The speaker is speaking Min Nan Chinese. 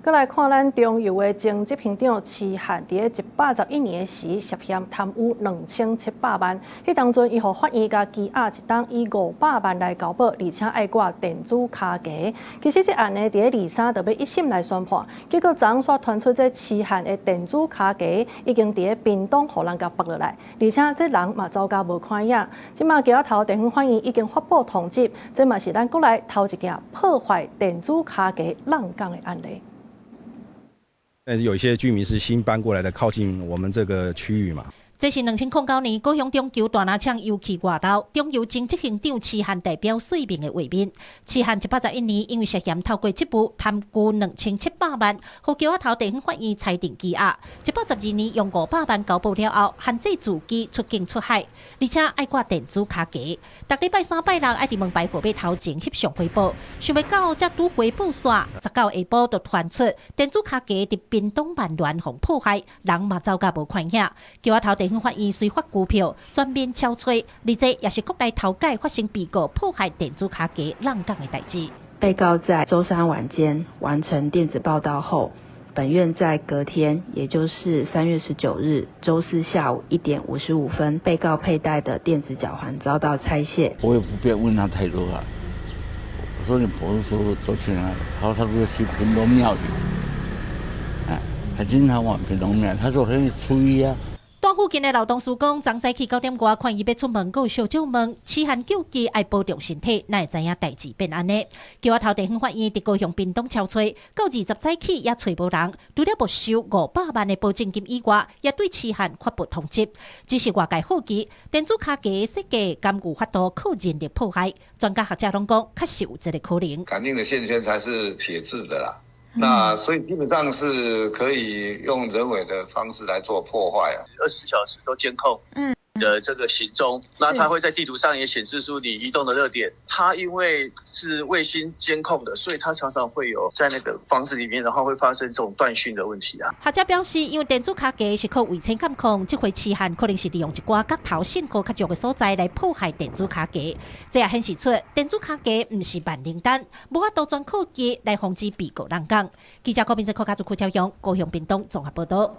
閣來看咱中油的前執行長徐漢，佇咧111年時涉嫌貪污2700萬，彼當陣伊予法院共羈押一冬，以500萬來交保，而且愛掛電子跤鉗。其實這案呢，佇咧二三就欲一審來宣判，結果昨昏傳出這徐漢的電子跤鉗已經佇咧屏東予人共拔落來，而且這人嘛走甲無看影。這馬橋仔頭地方法院已經發布通緝，這嘛是咱國內頭一件破壞電子跤鉗挵工的案例。但是有一些居民是新搬過來的，靠近我們這個區域嘛。這是2009年高雄中油大林廠油氣外漏，中油前執行長徐漢代表說明的畫面。徐漢111年因為涉嫌透過職務貪污2700萬，予橋仔頭地方法院裁定羈押。112年用500萬交保了後，限制自己出境出海，而且愛掛電子跤鉗。逐禮拜三拜六愛佇門牌號碼頭前翕相回報，想袂到才拄回報煞，19下晡就傳出電子跤鉗佇屏東萬巒予破壞，人嘛走甲無看影。橋仔頭地方法院遂發拘票，全面搜查，而這也是國內頭擺發生被告破壞電子跤鉗挵工的代誌。被告在週三晚間完成電子報到後，本院在隔天，也就是3月19日週四下午1點55分，被告佩戴的電子腳環遭到拆卸。我也不便問他太多了。我說你婆婆說都去哪裡？他說他說去屏東廟裡。哎，他經常往屏東廟。他昨天初一啊。住附近的老同事講，昨早起9點外，看伊欲出門，閣有小借問，徐漢叫伊愛保重身體，哪會知影代誌變按呢？橋仔頭地方法院佇高雄屏東搜查，到20早起也揣無人，除了沒收五百萬的保證金以外，也對徐漢發布通緝。只是外界好奇，電子跤鉗設計敢有法度靠人力破壞？專家學者攏講，確實有這個可能。感應的線圈才是鐵製的啦。那所以基本上是可以用人為的方式來做破壞啊。24小時都監控的這個行蹤，那它會在地圖上也顯示出你移動的熱點。它因為是衛星監控的，所以它常常會有在那個房子裡面，然後會發生這種斷訊的問題啊。學者表示，因為電子跤鉗是靠衛星監控，這回徐漢可能是利用一寡角頭信號較弱的所在來破壞電子跤鉗。這也顯示出電子跤鉗毋是萬靈丹，無法度全靠機來防止被告挵工。記者郭明哲、柯家祖、柯朝陽、高雄屏東綜合報道。